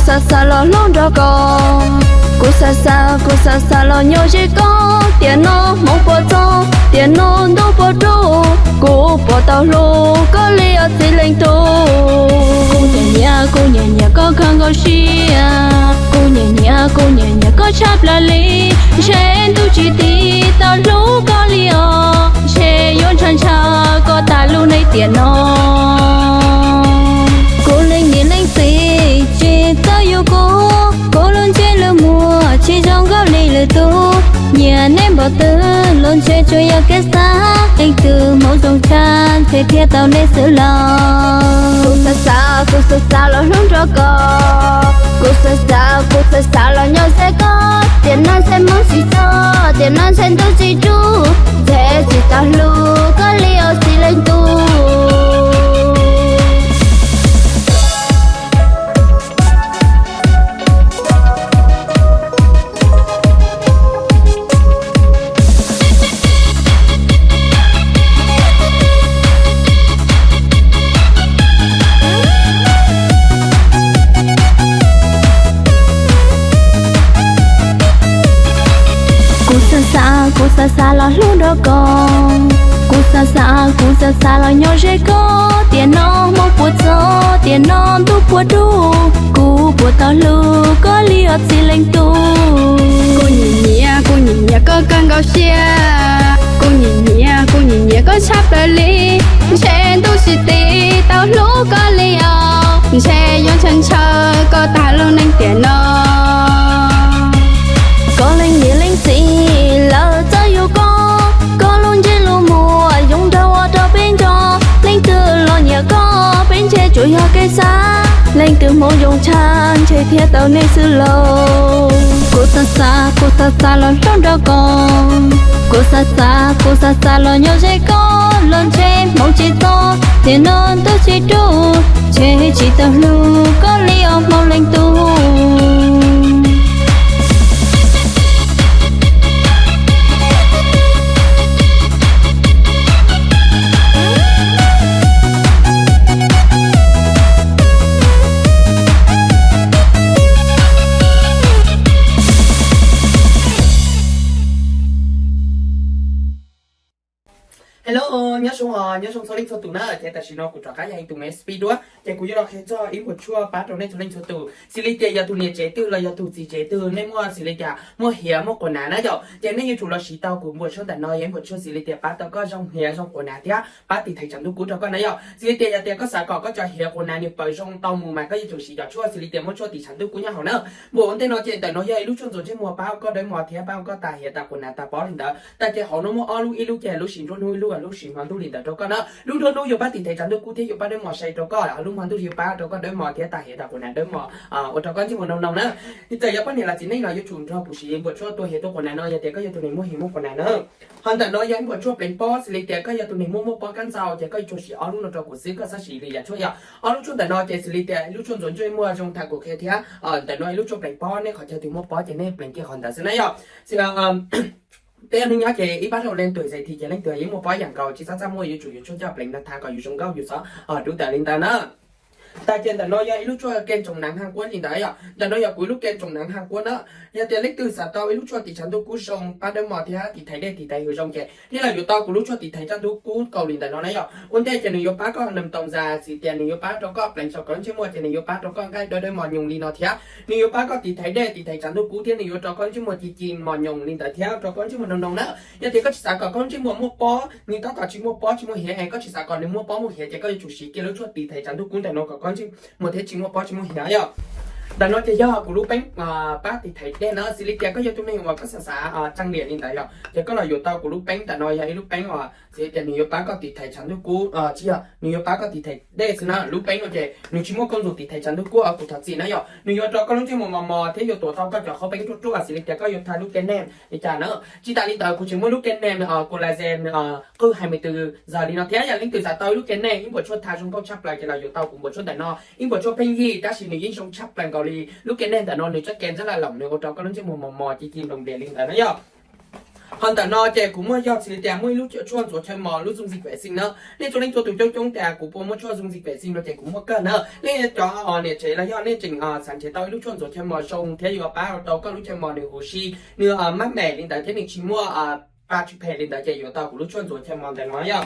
Xav xav los hlub nrog koj, kuv xav xav, kuv xav xav los nyob ze koj. Tiam no hmoov puas txog, tiam no ntuj puas rub, kuv puas tau hlub koj li os txiv leej tub. Kuv nyiam nyiam, kuv nyiam nyiam koj kawg nkaus siab, kuv nyiam nyiam, kuv nyiam nyiam koj tshaj plaws li. Ntshe ntuj tsis tiv tau hlub koj li os, ntshe yuav ntshaw ntshaw koj tas lub neej tiam no. Kuv leej niam leej txiv tsis txawj yuav kuv, kuv lub ntsej lub muag tsis zoo nkauj li lwm tus. Nyiam nej npaum twg los ntshe tsuas yog kev xav, leej twg hmoov zoo tshaj ntshe thiaj tau nej xwb los. Kuv xav xav, kuv xav xav los hlub nrog koj, kuv xav xav, kuv xav xav los nyob ze koj. Tiam no ntshe hmoov tsis txog, tiam no ntshe ntuj tsis rub, ntshe tsis tau hlub koj li os txiv leej tub. Kuv xav xav, kuv xav xav los hlub nrog koj, kuv xav xav, kuv xav xav los nyob ze koj. Tiam no hmoov puas txog, tiam no ntuj puas rub, kuv puas tau hlub koj li os txiv leej tub. Kuv nyiam nyiam, kuv nyiam nyiam koj kawg nkaus siab, kuv nyiam nyiam, kuv nyiam nyiam koj tshaj plaws li. Ntshe ntuj tsis tiv tau hlub koj li os, ntshe yuav ntshaw ntshaw koj tas lub neej tiam no. Koj leej niam leej txiv lawv txawj yuav koj, koj lub ntsej lub muag zoo nraug ua rau peb nco. Leej twg los nyiam koj peb ntshe tsuas yog kev xav, leej twg hmoov zoo tshaj ntshe thiaj tau nej xwb lauj. Kuv xav xav, kuv xav xav los hlub nrog koj, kuv xav xav, kuv xav xav los nyob ze koj. Los ntshe hmoov tsis txog, tiam no ntuj tsis rub, ntshe tsis tau hlub koj li os hmoob leej tub. Hello, nyob zoo, nyob zoo txhua leej txhua tus na. Ces tam sim no kuv rov qab yog ib tug me speed dua, ces kuv yuav los qhia txog ib puas tshuaj pab rau nej txhua leej txhua tus. Xws li tias yog tus niam tsev twg los yog tus txiv tsev twg nej muaj xws li tias muaj hiav muaj quas nav na yom, ces nej yuav tsum los siv tau kuv npuas tshuaj ntawm no, yog ib puas tshuaj xws li tias pab tau koj zoo hiav zoo quas nav thiab pab tiv thaiv tshav ntuj kub rau koj na yom. Xws li tias yog tias koj xav kom koj cov hiav quas nav nws pawv zoo tau mus mas koj yuav tsum siv cov tshuaj xws li tias muaj tshuaj tiv tshav ntuj kub nyob hauv na. Npuas ua ntej no ces ntawm no yog ib lub tshuaj ntxuav ntsej muag pab koj dawb mos thiab pab koj tas hiav tas quas nav tas pob li ntawd. Tag kis hauv no muaj ob lub, ib lub ces lub sim nruab hnub, ib lub lub sim hmo ntuj li ntawd rau koj na. Lub nruab hnub yuav pab tiv thaiv tshav ntuj kub thiab yuav pab dawb mos sai rau koj, lub hmo ntuj yuav pab rau koj dawb mos thiab tas hiav tas quas nav dawb mos, ua rau koj ntsej muag noo noo na. Txawm yog poj niam los txiv neej los yuav tsum nrog kuv siv npuas tshuaj tua hiav tua quas nav no yog tias koj yog tus neeg muaj hiav muaj quas nav na. Ho ntawm no yog ib npuas tshuaj pleev pob, xws li tias koj yog tus neeg muaj muaj pob kab ntxau ces koj yuav tsum siv ob lub no rau kuv xwb, koj txhob siv li yam tshuaj yom. Ob lub tshuaj ntawm no ces xws li tias lub tshuaj ntxuav ntsej muag zoo thaum kuv qhia thiab ntawm no ib lub tshuaj pleev pob, nej qhov chaw twg muaj pob ces nej pleev kiag qhov ntawd xwb na yom. Peb ua neej nyob ces ib pab dhau leej twg xais thi ces leej twg yeej muaj pob yam nkaus, tsis txhob txaj muaj, yuav tsum yuav tshuaj coj pleev no thav kom yus zoo nkauj yus xov dub tawm li ntawd na. Tag kis ntawm no yog ib lub tshuaj kem tsoom nav haj kuab li ntawd yom. Ntawm no yog kuv ib lub kem tsoom nav haj kuab na. Yog tias leej twg xav tau ib lub tshuaj tiv tshav ntuj kub zoo pab dawb mos thiab tiv thaiv dej tiv thaiv hws zoo ces nej los yuav tau kuv lub tshuaj tiv thaiv tshav ntuj kub kaus li ntawm no na yom. Ua ntej ces nws yuav pab koj nees tau ntxa, xws tias nws yuav pab rau koj pleev tso kov ntsej muag ces nws yuav pab rau koj nqaij dawb dawb mos nyoos li no thiab nws yuav pab koj tiv thaiv dej tiv thaiv tshav ntuj kub thiab nws yuav rau koj ntsej muag ci ci mos nyoos li ntawd thiab rau koj ntsej muag noo noo na. Yog tias koj tsis xav kom koj ntsej muag muaj pob, nws tab tom tsis muaj pob tsis muaj hiav es koj tsis xav kom nws muaj pob muaj hiav ces koj yuav tsum siv kiag lub tshuaj tiv thaiv tshav ntuj kub ntawm no kom koj ntsej muag thiaj tsis muaj pob tsis muaj hiav yom. Ntawm no ces yog kuv lub peeb pab tiv thaiv dej na, xws li tias koj yog tus neeg uas koj xav xav tseej liam li ntawd yom, ces koj los yuav tau kuv lub peeb ntawm no yog ib lub peeb uas xws li tias nws yuav pab koj tiv thaiv tshav ntuj kub, tsis yog, nws yuav pab koj tiv thaiv dej xwb na. Lub peeb no ces nws tsis muaj kooj tus tiv thaiv tshav ntuj kub, kuv thov txim na yom. Nws yuav rau koj lub ntsej muag mos mos thiab yuav tuav tau koj cov qhaub peeb ruaj ruaj, xws li tias koj yuav thaij lub kem neeg li cas na. Tsis tas li ntawd kuv tseem muaj lub kem neeg collagen qwj hais me twg zog li no thiab, yog leej twg xav tau ib lub kem neeg ib npuas tshuaj thav zoo nkauj tshaj plaws ces los yuav tau kuv npuas tshuaj ntawm no, ib npuas tshuaj pheej yig tab sis nws yeej zoo tshaj plaws nkaus li lub kem neeg ntawm no, nws tsob kem ntxab laj loos nws ua rau koj lub ntsej muag mos mos ci ci nploos nplias li ntawd na yom. Ho ntawm no ces kuv muaj yog txhais li tias muaj ib lub tshuaj ntxuav chaw mos lub dung dịch vệ sinh na. Nej txhua leej txhua tus coob coob tias kuv puas muaj tshuaj dung dịch vệ sinh no ces kuv muaj kawg na. Nej cov niam tsev los yog nej tseem xav nrhiav tau ib lub tshuaj ntxuav chaw mos zoo thiab yuav pab rau koj lub chaw mos nws huv si, nws mát mẻ li ntawd thiab nws tsis muaj pa tsis phem li ntawd ces yuav tau kuv lub tshuaj ntxuav chaw mos ntawm no yom.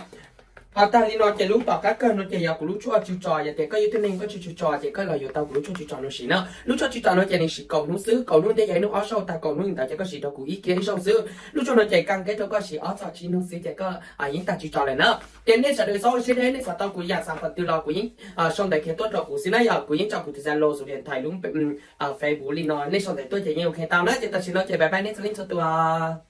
Ho tag li no ces lub tom qab kawg no ces yog kuv lub tshuaj tsw tso, yog tias koj yog ib tug neeg koj tsw tsw tso ces koj los yuav tau kuv lub tshuaj tsw tso no siv na. Lub tshuaj tsw tso no ces nws siv kaum hnub xwb, kaum hnub thiab yog ib hnub ob zaug, tag kaum hnub ntawd ces koj siv rau kuv ib kiag ib zaug xwb. Lub tshuaj no ces kam kev rau koj siv ob txog tsib hnub xwb ces koj yeej tag tsw tso lawm na. Ces nej sawv daws txhob ua siab deb, nej xav tau kuv yam xav qhov twg los kuv yeej sau ntawv khiav tuaj rau kuv xwb na yog kuv yeej tso kuv tus Zalo, tus điện thoại, lub Facebook li no, nej sau ntawv tuaj ces yeej ok tau na. Ces tam sim no ces bye bye nej txhua leej txhua tus.